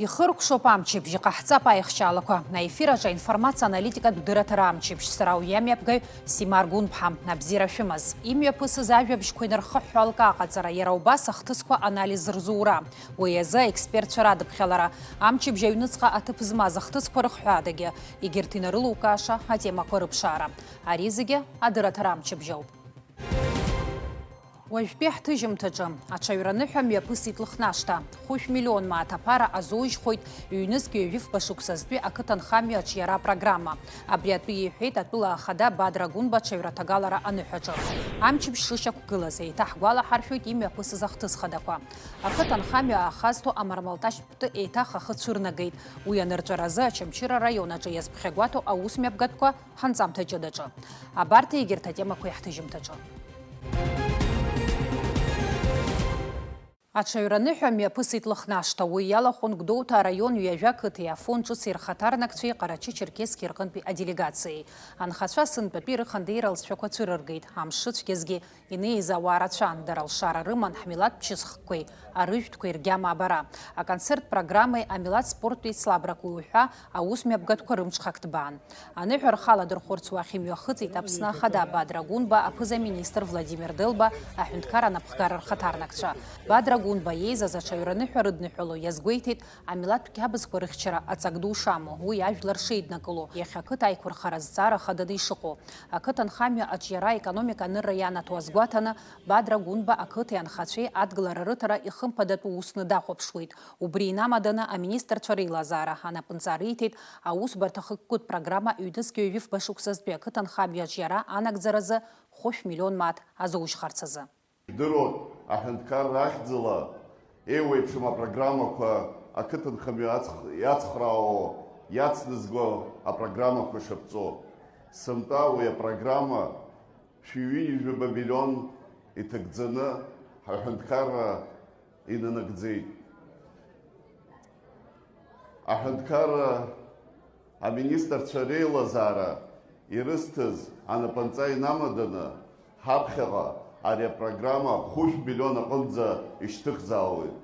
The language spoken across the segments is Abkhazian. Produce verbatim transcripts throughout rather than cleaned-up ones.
Ихыркәшоуп амчыбжь, иҟаҳҵап аихшьаалақәа. Аефир аҿы аинформациа аналитикатә дырраҭара амчыбжь, сара уи амҩаԥгаҩ Симар Гәынԥҳа. Абзиара шәымаз. Имҩаԥысыз ажәабжьқәа инархыҳәҳәо алкаа аҟаҵара, иара убас ахҭысқәа анализ рзура, уи азы аекспертцәа радыԥхьалара, амчыбжь аҩныҵҟа аҭыԥ змаз ахҭысқәа рыхҳәаадагьы, егьырҭ инарылукааша атемақәа рыԥшаара. Ари зегьы адырраҭара амчыбжь ауп. Уажәтәи ҳҭыжьымҭаҿы аҽаҩраныҳәа мҩаԥысит Лыхнашҭа. Хәышә миллион мааҭ аԥара азоужьхоит ҩнызқь ҩажәифба шықәсазтәи ақыҭанхамҩа аҿиара апрограмма. Абри атәы иҳәеит атәыла ахада Бадра Гәынба аҽаҩраҭагалара аныҳәаҿы. Амчыбжь шышьақәгылаз еиҭаҳгәалаҳаршәоит имҩаԥысыз ахҭыс хадақәа. Ақыҭанхамҩа аахазҭо амармалташьтә еиҭах ахы цәырнагеит. Уи анырҵәаразы Очамчыра араион аҿы иазԥхьагәаҭоу аусмҩаԥгатәқәа ҳанҵамҭа ҷыдаҿы. Абарҭ егьырҭ атемақәа иаҳҭыжьымҭаҿы. Аҽаҩраныҳәа мҩаԥысит Лыхнашҭа, уи иалахәын Гәдоуҭа араион ҩажәа қыҭеи Афон ҿыци рхаҭарнакцәеи Ҟарачы-Черкесск рҟынтәи аделегациеи. Анхацәа сынтәатәи рыхандеира алҵшәақәа цәырыргеит, амш шыцәгьазгьы инеиз ауаа рацәан, дара лшара рыман ҳмилаҭ ԥшьызхқәеи арыжәтәқәеи ргьама абара. Аконцерттә программеи амилаҭ спорттә еицлабрақәеи уҳәа аусмҩаԥгатәқәа рымҽхак ҭбаан. Аныҳәа рхы аладырхәырц уахь имҩахыҵит Аԥсны Ахада Бадра Гәынба, аԥыза-министр Владимир Делба, аҳәынҭқар анапхгара рхаҭарнакцәа. Бадра Гәынба иеизаз аҽаҩраныҳәа рыдныҳәало иазгәеиҭеит амилаҭтә қьабзқәа рыхьчара аҵак ду шамоу, уи ажәлар шеиднакыло, иахьа ақыҭа аиқәырхара зҵаара хаданы ишыҟоу. Ақыҭанхамҩа аҿиара аекономика анырра ианаҭо азгәаҭаны, Бадра Гәынба ақыҭеи анхацәеи адгылара рыҭара ихымԥадатәу усны дахәаԥшуеит. Убри инамаданы аминистрцәа реилазаара анапынҵа риҭеит аусбарҭа хықәкытә программа ҩнызқь ҩажәифба шықәсазтәи ақыҭанхамҩаҿ иара анагӡаразы хәышә миллион мааҭ азоужьхарц азы. Ижәдыруа аҳәынҭқарра ахьӡала еиуеиԥшым апрограммақәа ақыҭанхамҩа ацх-, иацхраауа, иацназго апрограммақәа шаԥҵоу. Сынтәа уи апрограмма шәи ҩынҩажәаба миллион иҭагӡаны ҳаҳәынҭқарра инанагӡеит. Аҳәынҭқарра аминистрцәа реилазаара ирысҭаз анапынҵа инамаданы, ҳаԥхьаҟа ари апрограмма хәышә миллион аҟынӡа ишьҭыхзаауеит.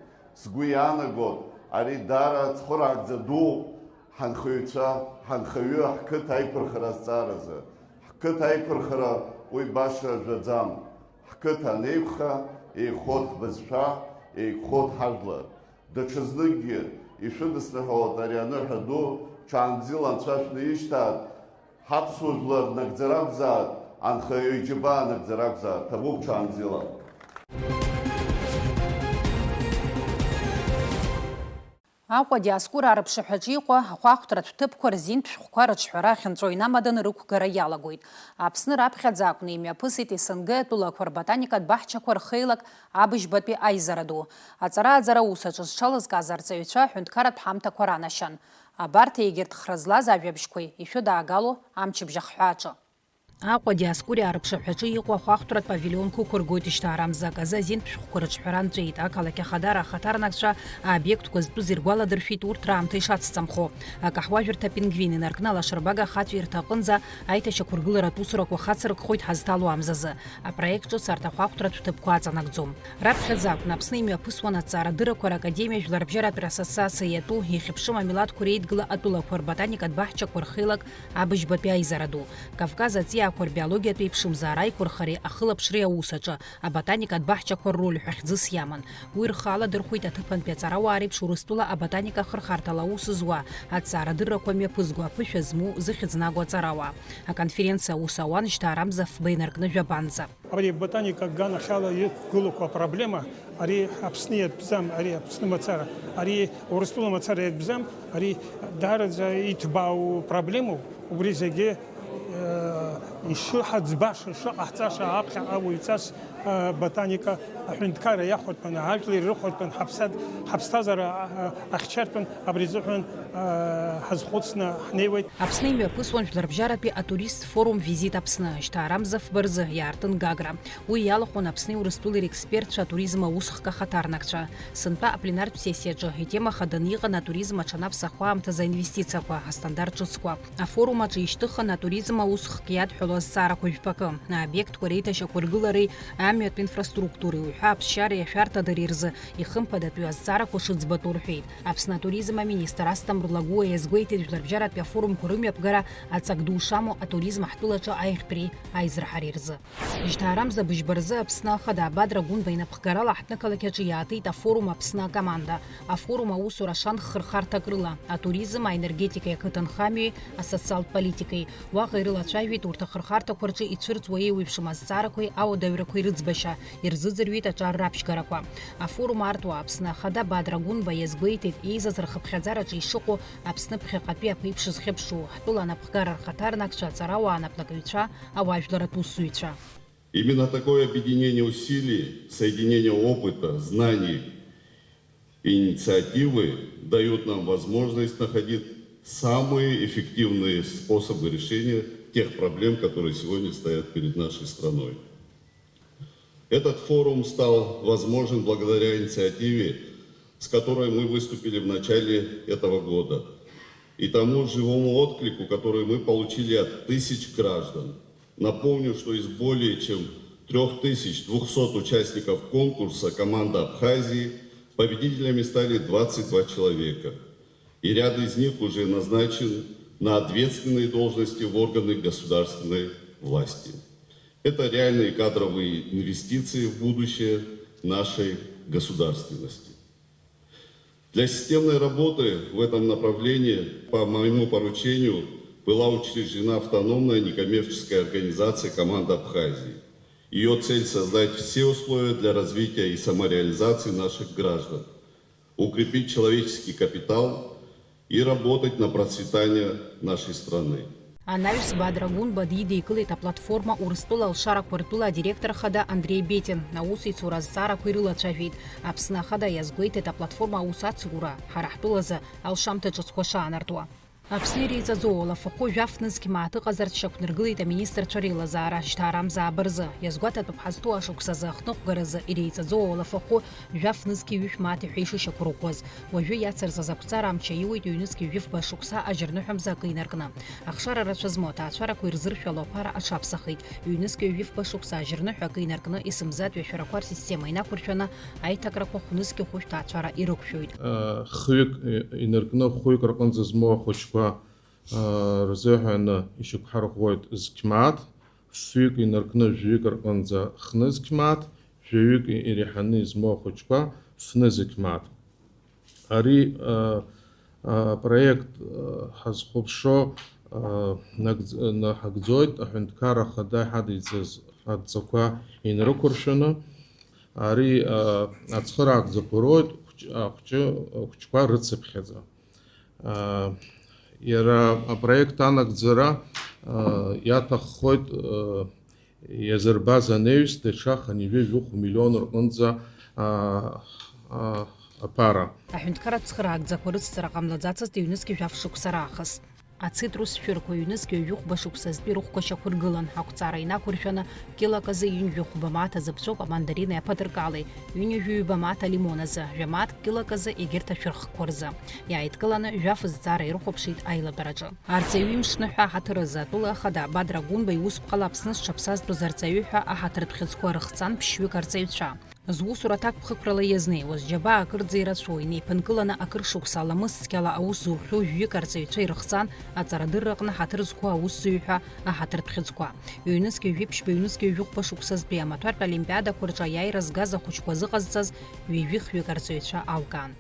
Сгәы иаанагоит, ари даара цхыраагӡа дууп ҳанхаҩцәа, ҳанхаҩы ҳқыҭа аиқәырхара азҵааразы. Ҳқыҭа аиқәырхара уи баша ажәаӡам. Ҳқыҭа анеиқәха, еиқәхоит ҳбызшәа, еиқәхоит ҳажәлар. Даҽазныкгьы ишәыдысныҳәалоит ари аныҳәа ду, ҽаанбзиала анцәа шәнаишьҭааит, ҳаԥсуа жәлар нагӡара акәзаат, анхаҩы иџьабаа нагӡара акәзаат, ҭабуп ҽаанбзиала. Аҟәа Диоскура арыԥшаҳәаҿы иҟоу ахәаахәҭратә ҭыԥқәа рзинтә шәҟәқәа рыҿҳәара ахьынҵәо инамаданы рықәгара иалагоит. Аԥсны раԥхьаӡа акәны имҩаԥысит есынг атәылақәа рбатаникатә баҳчақәа рхеилак абыжьбатәи аизара ду. Аҵара-ааӡара аус аҿы зҽалызкааз арҵаҩцәа аҳәынҭқарратә ҳамҭақәа ранашьан. Абарҭ егьырҭ хра злаз ажәабжьқәеи ишәыдаагало амчыбжь ахҳәааҿы. Аҟәа Диоскуриа арыԥшаҳәаҿы иҟоу ахәаахәҭратә павилионқәа ықәыргоит ишьҭаарамза аказы азинтә шәҟәқәа рыҿҳәара анҵәеит. Ақалақь Ахадара ахаҭарнакцәа аобиектқәа зтәыз иргәаладыршәеит урҭ раамҭа ишацҵамхо. Акаҳуажәырҭа Пингвин инаркны алашарбага ахаҵәирҭа аҟынӡа аиҭашьақәыргыларатә усурақәа хацыркхоит ҳазҭало амзазы. Апроект ҿыц арҭ ахәаахәҭратә ҭыԥқәа аҵанакӡом. Раԥхьаӡа акәын Аԥсны имҩаԥысуан Аҭҵаарадыррақәа ракадемиа Жәларбжьаратә Ассоциациа иатәу, иахьыԥшым амилаҭқәа реидгыла атәылақәа рбатаникатә баҳчақәа рхеилак абыжьбатәи аизара ду, Кавказ аҵиаақәа рбиологиатә еиԥшымзаара аиқәырхареи ахылаԥшреи аус аҿы аботаникатә баҳчақәа рроль ҳәа хьӡыс иаман. Уи рхы аладырхәеит аҭыԥантәи аҵарауаа реиԥш Урыстәыла аботаника ахырхарҭала аус зуа, аҭҵаарадыррақәа мҩаԥызго, аԥышәа змоу, зыхьӡ нагоу аҵарауаа. Аконференциа аус ауан жьҭаарамза фба инаркны жәабанӡа. Абри аботаника аганахьала иқәгылақәа апроблема, ари Аԥсны иатәӡам, ари Аԥсны мацара, ари Урыстәыла мацара иатәӡам, ари даараӡа иҭбаау проблемоуп. Убри зегьы, э, ишыҳаӡбаша, ишыҟаҳҵаша аԥхьаҟа уаҩҵас, э, ботаника аҳәынҭқарра иахәарҭан, ажәлар ирыхәарҭан, ҳаԥсад-, ҳаԥсҭазаара, э, ахьчартәын, абри азыҳәан, э, ҳазхәыцны ҳнеиуеит. Аԥсны имҩаԥысуан Жәларбжьаратәи атуристтә форум Визит Аԥсны, жьҭаарамза фба рзы иаартын Гагра. Уи иалахәын Аԥсни Урыстәылеи рекспертцәа, атуризм аусхк ахаҭарнакцәа. Сынтәа апленартә сессиаҿы итема хаданы иҟан атуризм аҽанаԥсахуа аамҭазы аинвестициақәа, астандарт ҿыцқәа. Афорум аҿы ишьҭыхын атуризм аусхк иадҳәалоу азҵаарақәа жәпакы, аобиектқәа реиҭашьақәыргылареи Амҩатә инфраструктуреи уҳәа аԥсшьареи ашәарҭадареи рзы ихымԥадатәиу азҵаарақәа шыӡбатәу рҳәеит. Аԥсны атуризм аминистр Асҭамыр Лагәуа иазгәеиҭеит, жәларбжьаратәи афорумқәа рымҩаԥгара аҵак ду шамоу атуризм ҳтәылаҿы аиӷьтәреи аизырҳареи рзы. Жьҭаарамза быжьба рзы Аԥсны Ахада Бадра Гәынба инапхгарала ҳҭнықалақь аҿы иаатит афорум Аԥсны акоманда. Афорум аусура ашанхх рхарҭак рыла, атуризм, аенергетикеи ақыҭанхамҩеи асоциалтә политикеи. Уаҟа ирылацәажәеит урҭ ахырхарҭақәа рҿы ицәырҵуа еиуеиԥшым азҵаарақәеи ауадаҩрақәеи рыӡбашьа, ирзыӡырҩит аҿар раԥшьгарақәа. Афорум аартуа Аԥсны Ахада Бадра Гәынба иазгәеиҭеит, еизаз рхыԥхьаӡараҿы ишыҟоу Аԥсны ԥхьаҟатәи аԥеиԥш зхьыԥшуа, ҳтәыла анапхгара рхаҭарнакцәа, аҵарауаа, анаплакыҩцәа, ауаажәларратә усзуҩцәа. Именно такое объединение усилий, соединение опыта, знаний и инициативы дают нам возможность находить самые эффективные способы решения тех проблем, которые сегодня стоят перед нашей страной. Этот форум стал возможен благодаря инициативе, с которой мы выступили в начале этого года, и тому живому отклику, который мы получили от тысяч граждан. Напомню, что из более чем трёх тысяч двухсот участников конкурса команда Абхазии победителями стали двадцать два человека, и ряд из них уже назначен на ответственные должности в органы государственной власти. Это реальные кадровые инвестиции в будущее нашей государственности. Для системной работы в этом направлении по моему поручению была учреждена автономная некоммерческая организация «Команда Абхазии». Ее цель — создать все условия для развития и самореализации наших граждан, укрепить человеческий капитал и работать на процветание нашей страны. Анаҩс Бадра Гәынба дидикылеит аплатформа Урыстәыла алшарақәа ртәыла адиректор хада Андреи Бетин, аусеицура азҵаарақәа ирылацәажәеит. Аԥсны Ахада иазгәеиҭеит аплатформа аус ацура ҳара ҳтәылазы алшамҭа ҿыцқәа шаанартуа. Аԥсны иреиҵаӡоу алафахәы жәаф нызқь мааҭ ыҟазарц шьақәнаргылеит аминистрцәа реилазаара жьҭаарамзааб рзы. Иазгәаҭатәуп ҳазҭоу ашықәсазы ахныҟәгаразы иреиҵаӡоу алафахәы жәаф нызқьи ҩышә мааҭи ҳәа ишышьақәырӷәӷәаз. Уажәы иацырҵаз ақәҵара амч аиуеит ҩнызқьи жәыфба шықәса ажьырныҳәамза акы инаркны. Ахшара рацәа змоу аҭаацәарақәа ирзыршәало аԥара аҽаԥсахит. Ҩнызқьи ҩажәи фба шықәса ажьырныҳәа акы инаркны, есымзатә ҩашәарақәа рсистема инақәыршәаны, аиҭакрақәа хәнызқьи хәышә ҭаацәара ирықәшәоит. Хҩык инаркны, хәҩык рҟынӡа змоу ахәыҷқәа рзыҳәаны ишьақәҳарӷәӷәоит зқь мааҭ, фҩык инаркны, жәаҩык рҟынӡа хнызқь мааҭ, жәаҩык иреиҳаны измоу ахәыҷқәа фнызқь мааҭ. Ари, а, а, проект, а, ҳазхәаԥшо, а, нагӡ-, наҳагӡоит аҳәынҭқарра ахада иҳадиҵаз адҵақәа инрықәыршәаны. Ари, а, ацхыраагӡақәа роуеит хәҷ-, ахәҷы-, ахәҷқәа рыцыԥхьаӡа. А, иара апроект анагӡара, а, иаҭаххоит, а, иазырбаз анаҩс даҽа хынҩажәи жәохә миллион рҟынӡа, а, а, аԥара. Аҳәынҭқарратә цхыраагӡақәа рыцҵара ҟамлаӡацызт ҩнызқьи жәаф шықәса раахыс. Ацитрус шәырқәа ҩнызқьи ҩажәи хәба шықәсазтәи рыхәқәа шьақәыргылан, ақәҵара инақәыршәаны, килаказы ҩынҩажәи хәба мааҭ азыԥҵәоуп амандарини аԥадыркалеи, ҩынҩажәи ҩба мааҭ алимон азы, жәа мааҭ килаказы егьырҭ ашәырхқәа рзы. Иааидкыланы жәаф зҵаара ирыхәаԥшит аилатәараҿы. Арҵаҩы имшны ҳәа аҳаҭыр азы атәыла ахада Бадра Гәынба иусԥҟала Аԥсны зҽаԥсазтәыз арҵаҩы ҳәа аҳаҭыртә хьыӡқәа рыхҵан ԥшьҩык арҵаҩцәа. Зусура аҭакԥхықәрала иазнеиуаз џьабаа акырӡа ирацәоу, инеиԥынкыланы акыр шықәса аламыс цқьала аус зухьоу жәҩык арҵаҩцәа ирыхҵан аҵарадырраҟны ҳаҭыр зқәу аусзуҩ ҳәа аҳаҭыртә хьыӡқәа. Ҩнызқьи жәиԥшьба, ҩнызқьи жәохәба шықәсазтәи амаҭәартә олимпиадақәа рҿы аиааира згаз ахәыҷқәа зыҟазҵаз ҩажәи хҩык арҵаҩцәа алкаан.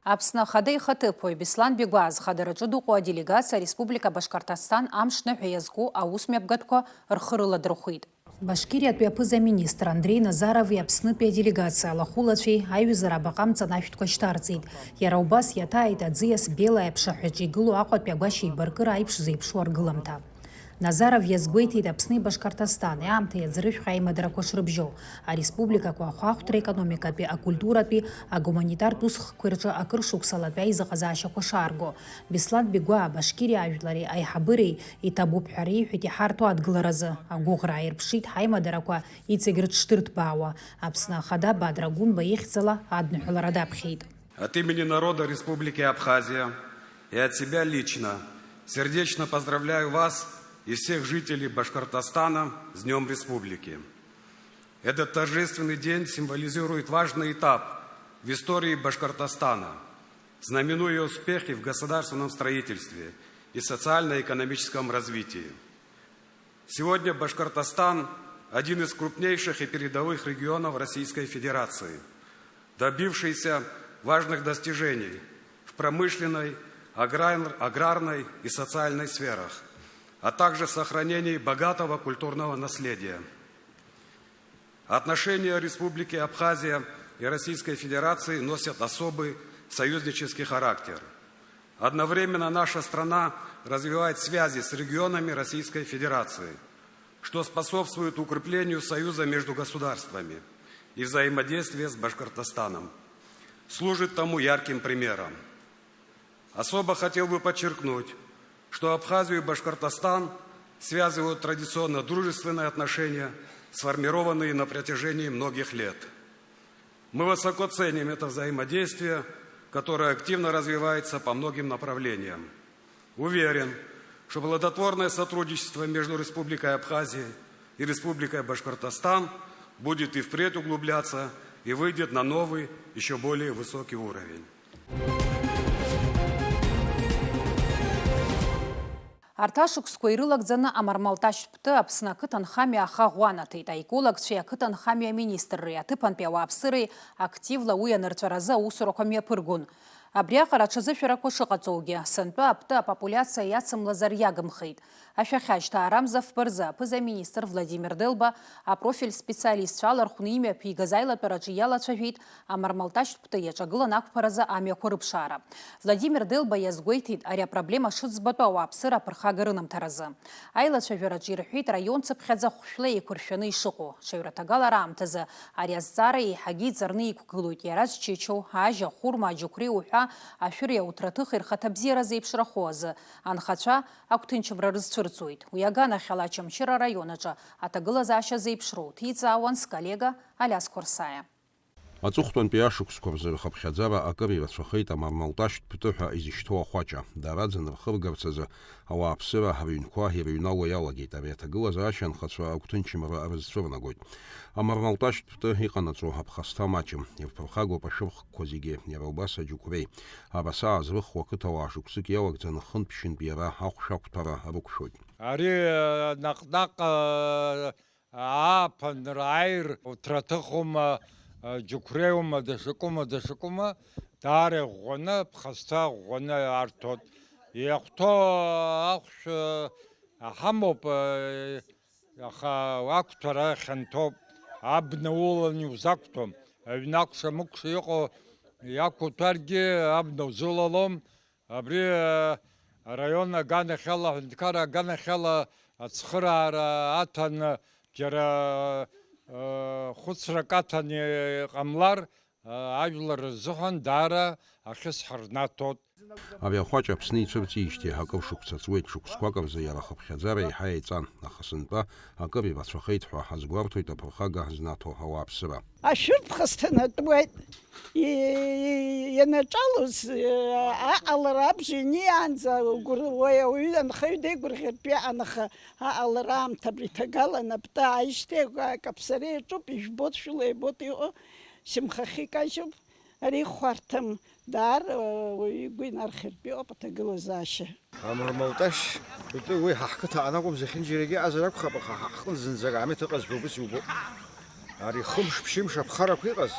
Аԥсны Ахада ихаҭыԥуаҩ Беслан Бигәаа зхадараҿы дыҟоу аделегациа Ареспублика Башқарҭасҭан амшныҳәа иазку аусмҩаԥгатәқәа рхы рыладырхәит. Башкириатәи аԥыза-министр Андрей Назарови Аԥснытәи аделегациа алахәылацәеи аиҩызара абаҟа амҵан ашәҭқәа шьҭарҵеит. Иара убас иаҭааит аӡиас Белаиа аԥшаҳәаҿы игылоу Аҟәатәи агәашьеибаркыра аиԥш зеиԥшу аргыламҭа. Назаров иазгәеиҭеит Аԥсни Башқарҭастани аамҭеи аӡырҩашьеи аимадарақәа шрыбжьоу, ареспубликақәа ахәаахәҭра, аекономикатәи, акультуратәи, агуманитартә усхкқәеи рҿы акыр шықәсалатәи аизыҟазаашьақәа шаарго. Беслан Бигәаа Башкириа ажәлари аиҳабыреи иҭабуп ҳәа реиҳәеит иҳарҭо адгыларазы. Агәыӷра ааирԥшит ҳаимадарақәа иҵегь рыҽшдырҭбаауа, Аԥсны Ахада Бадра Гәынба ихьӡала адныҳәалара даԥхьеит. От имени народа Республики Абхазия и от себя лично сердечно поздравляю вас и всех жителей Башкортостана с Днём Республики. Этот торжественный день символизирует важный этап в истории Башкортостана, знаменуя успехи в государственном строительстве и социально-экономическом развитии. Сегодня Башкортостан — один из крупнейших и передовых регионов Российской Федерации, добившийся важных достижений в промышленной, аграр-, аграрной и социальной сферах, а также сохранении богатого культурного наследия. Отношения Республики Абхазия и Российской Федерации носят особый союзнический характер. Одновременно наша страна развивает связи с регионами Российской Федерации, что способствует укреплению союза между государствами и взаимодействия с Башкортостаном. Служит тому ярким примером. Особо хотел бы подчеркнуть, что Абхазию и Башкортостан связывают традиционно дружественные отношения, сформированные на протяжении многих лет. Мы высоко ценим это взаимодействие, которое активно развивается по многим направлениям. Уверен, что плодотворное сотрудничество между Республикой Абхазия и Республикой Башкортостан будет и впредь углубляться и выйдет на новый, ещё более высокий уровень. Арҭ ашықәсқәа ирылагӡаны амармалташьтә ԥты Аԥсны ақыҭанхамҩа аха ӷәанаҭеит. Аекологцәеи ақыҭанхамҩа аминистрреи аҭыԥантәи ауааԥсыреи активла уи анырҵәаразы аусурақәа мҩаԥыргон. Абриаҟара аҽазышәарақәа шыҟаҵоугьы, сынтәа аԥты апопулиациа иацымлазар иагымхеит. Ашәахьа шьҭаарамза фба рзы аԥыза-министр Владимир Делба апрофильтә специалистцәа алархәны имҩаԥигаз аилатәараҿы иалацәажәеит амармалташьтә ԥты иаҿагылан ақәԥаразы амҩақәа рыԥшаара. Владимир Делба иазгәеиҭеит ари апроблема шыӡбатәу ауааԥсыра аԥырхага рынамҭаразы. Аилацәажәараҿы ирҳәеит раион цыԥхьаӡа хәшәла еиқәыршәаны ишыҟоу. Ҽаҩраҭагалара аамҭазы ари азҵаара еиҳагьы иҵарны иқәгылоит, иара зчычоу, ажь, ахәырма, аџьықәреи уҳәа ашәыри ауҭраҭыхи рхаҭабзиара зеиԥшрахо азы анхацәа агәҭынчымра рызцәырҵуеит. Уи аганахьала Очамчыра араион аҿы аҭагылазаашьа зеиԥшроу ҭиҵаауан сколлега Алиас Қәарсаиа. Аҵыхәтәантәи ашықәсқәа рзы рхыԥхьаӡара акыр ирацәахеит амармалташьтә ԥты ҳәа изышьҭоу ахәаҷа. Дара аӡы анырхыргарц азы ауааԥсыра рыҩнқәа ирыҩнало иалагеит. Ари аҭагылазаашьа анхацәа агәҭынчымра рызцәырнагоит. Амармалташьтә ԥты иҟанаҵо аԥхасҭа маҷым. Ирԥырхагоуп ашәырхкқәа зегьы, иара убас аџьықәреи. Араса аазрыхуа ақыҭауаа шықәсык иалагӡаны хынтә-ԥшьынтә иара ахәшә ақәҭәара рықәшәоит. Ари наҟ-наҟ ааԥын рааир уҭраҭыхума, џьықәреиума, даҽакума, даҽакума, даара иӷәӷәаны, ԥхасҭа ӷәӷәаны арҭоит. Иахәҭоу ахәшә ҳамоуп, аха ақәҭәара хьанҭоуп, абна улан иузақәҭәом, аҩны акәша-мыкәша иҟоу иақәуҭәаргьы абна узылалом, Абри араион аганахьала, аҳәынҭқарра аганахьала ацхыраара аҭан, џьара хәыцрак аҭан иҟамлар, ажәлар рзыҳәан даара ахьысҳа рнаҭоит. Ари ахәаҷ Аԥсны ицәырҵижьҭеи акыр шықәса ҵуеит, шықәсқәак рзы иара ахыԥхьаӡара еиҳа еиҵан, аха сынтәа акыр ирацәахеит ҳәа ҳазгәарҭоит аԥырхага ҳзнаҭо ауааԥсыра. Ашәыр ԥхасҭанатәуеит. Ианаҿалоз аҟалара абжа иниаанӡа уи ауаҩы анхаҩ деигәырӷьартә иҟан, аха аҟалара аамҭа абри ҭагалан аптаа аишьҭеи акаԥсара иаҿуп, ижәбоит, шәыла ибоит иҟоу, шьамхахьы икажьуп. Ари хәарҭам, даара ауаҩы игәы инархьыртә иҟоуп аҭагылазаашьа. Амармалташь ԥыты уи ҳа ҳқыҭа аан акәым зехьынџьарагьы ыҟазар акәхап, аха ҳа ҳҟны зынӡак аамеҭ ыҟазшәа убыс иубоит. Ари хымш-ԥшьымш аԥхарақәа иҟаз,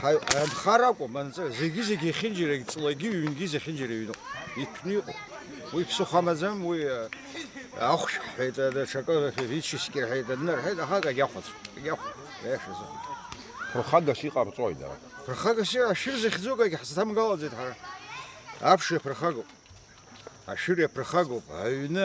ҳа-, анхара акәым, анҵы, зегьы-зегьы иахьынџьарагь ҵлагьы ҩынгьы зехьынџьара иҩноуп. Иҭәны иҟоуп. Уи ԥсыхәа амаӡам, уи, э, ахәшә ҳҳәеит, э, даҽакы рҳәеит, иччаԥшь рҳәеит, адны рҳәеит, аха акагь ахәац, акагь ахәац, аиаша азыҳәан. Ԥырхагас иҟарҵои дара? Ԥырхагас иҟа-, ашәыр захьӡу акагь ҳзыҭамгалаӡеит ҳара. Аԥшра ԥырхагоуп. Ашәыр иаԥырхагоуп, аҩны,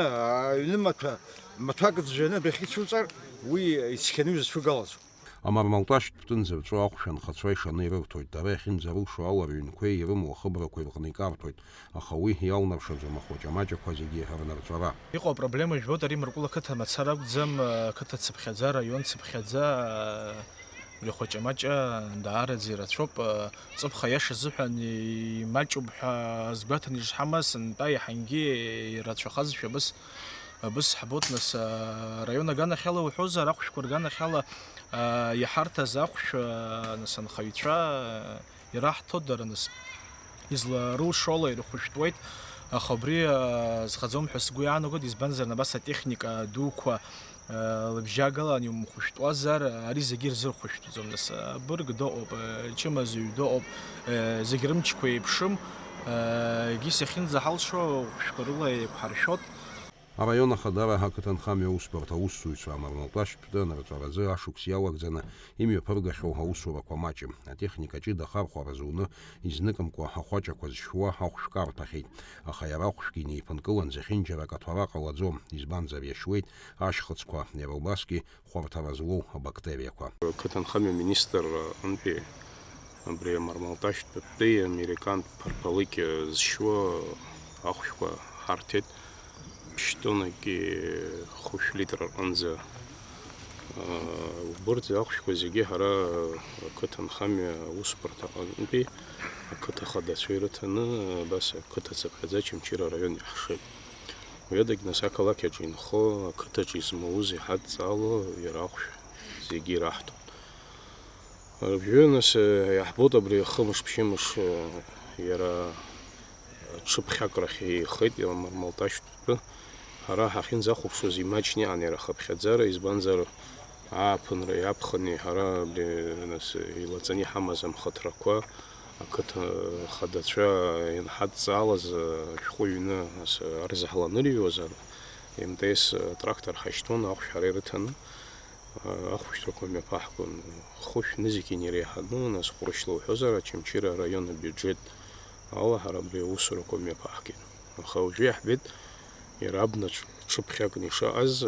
аҩны маҭәа, маҭәак ӡәӡәаны адәахьы ицәуҵар, уи ицқьаны изцәыгалаӡом. Амармалташьтә ԥты нзырҵәо ахәшә анхацәа ишаны ирырҭоит, дара иахьынӡарылшо ала рыҩнқәеи ирымоу ахыбрақәеи рҟны икарҭәоит, аха уи иалнаршаӡом ахәаҷамаҷақәа зегьы рнырҵәара. Иҟоу апроблема жәбоит, ари Мыркәыла қыҭа мацара акәӡам, қыҭа цыԥхьаӡа, араион цыԥхьаӡа, Абри ахәаҷамаҷа даараӡа ирацәоуп. Ҵыԥх аиаша азыҳәан имаҷуп ҳәа азгәаҭаны ишҳамаз, сынтәа иаҳангьы ирацәахазшәа абас Абас ҳбоит, нас, араион аганахьала уҳәозар, ахәшәқәа рганахьала, а, иҳарҭаз ахәшә, а, нас, анхаҩцәа, а, ираҳҭоит дара, нас, изларылшо ала ирыхәышәтәуеит, аха убри, а, зхаӡом ҳәа сгәы иаанагоит, избанзар, абас атехника дуқәа, а, лыбжьагала иумхәышәтәуазар, ари зегьы ирзырхәышәтәӡом, нас, абырг дыҟоуп, а, ачымазаҩ дыҟоуп, а, зегь рымчқәа еиԥшым, а, егьыс иахьынӡаҳалшо хәшәқәа рыла еиқәҳаршәоит. Араион Ахадара ақыҭанхамҩа аусбарҭа аусзуҩцәа амармалтәашьтә тәы анырҵәаразы ашықәс иалагӡаны имҩаԥыргахьоу аусурақәа маҷым. Атехника ҷыда ахархәара зуны, изныкымкәа ахәаҷақәа зшьуа ахәшә карҭәахьеит. Аха иара ахәшәгьы инеиԥынкылан зехьынџьарак аҭәара ҟалаӡом, избанзар иашьуеит ашьхыцқәа, иара убасгьы хәарҭара злоу абактериақәа. Ақыҭанхамҩа министр аҟынтәи абри амармалташьтәи американтә ԥарԥалыкь зшьуа ахәшәқәа ҳарҭеит. Ԥштәынаки хәышә литр рҟынӡа, аа, убырҭ ахәшәқәа зегьы ҳара ақыҭанхамҩа аусбарҭа аҟынтәи ақыҭа хадацәа ирыҭаны, абас ақыҭа цыԥхьаӡа Очамчыра араион иаҳшеит. Уи адагь, нас, ақалақь аҿы инхо, ақыҭаҿы измауз иҳадҵаало иара ахәшә зегьы ираҳҭоит. Абжьы, нас, иаҳбоит абри ахымш-ԥшьымш, иара ҽыԥхьакрахь еихеит, иара Мармалташьтәы. Ҳара ҳахьынӡахәаԥшуаз имаҷны иҟан иара ахыԥхьаӡара, избанзар, ааԥынра иаԥхын еиҳара абри, нас, илаҵаны иҳамаз амхаҭрақәа, ақыҭа хадацәа ианҳадҵаалаз, ашәҟәы ҩны, нас, арзаҳал анырҩуаз, МТС трактор ҳашьҭуан, ахәшә ҳара ирыҭаны. Ахәшәқәа мҩаԥаҳгон. Хәышә нызқьи иреиҳаны, нас, Ҟәрышьла уҳәозар, Очамчыра араион абиуџьет ала ҳара абри аусурақәа мҩаԥаҳгеит. Аха уажәы иаҳбеит, иара абна ҽ-, ҽыԥхьакны ишаҟаз,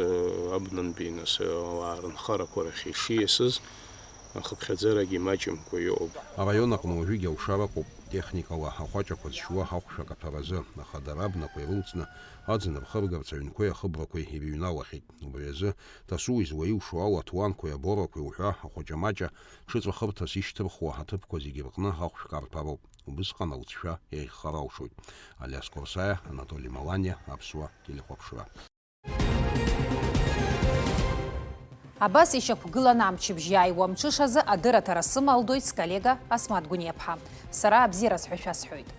абнантәи, нас, ауаа рынхарақәа рахь ишиасыз, ахыԥхьаӡарагьы маҷымкәа иҟоуп. Араион аҟны уажәыгь алшара ыҟоуп, техникала ахәаҷақәа зшьуа ахәшә акаҭәаразы, аха дара абнақәа ирылҵны аӡын рхыргарц аҩнқәеи ахыбрақәеи ирыҩналахьеит. Убри азы, дасу излаилшо ала, аҭуанқәеи аборақәеи уҳәа ахәаҷамаҷа ҽыҵәахырҭас ишьҭырхуа аҭыԥқәа зегьы рҟны ахәшә карҭәароуп. Убысҟан алҵшәа иаӷьхар алшоит. Алиас Қорсаиа, Анатоли Маланиа, Аԥсуа телехәаԥшра. Абас ишьақәгыланы амчыбжь иааиуа амҽышазы адырраҭара сымалдоит сколлега Асмаҭ Гәыниаԥҳа. Сара абзиараз ҳәа шәасҳәоит.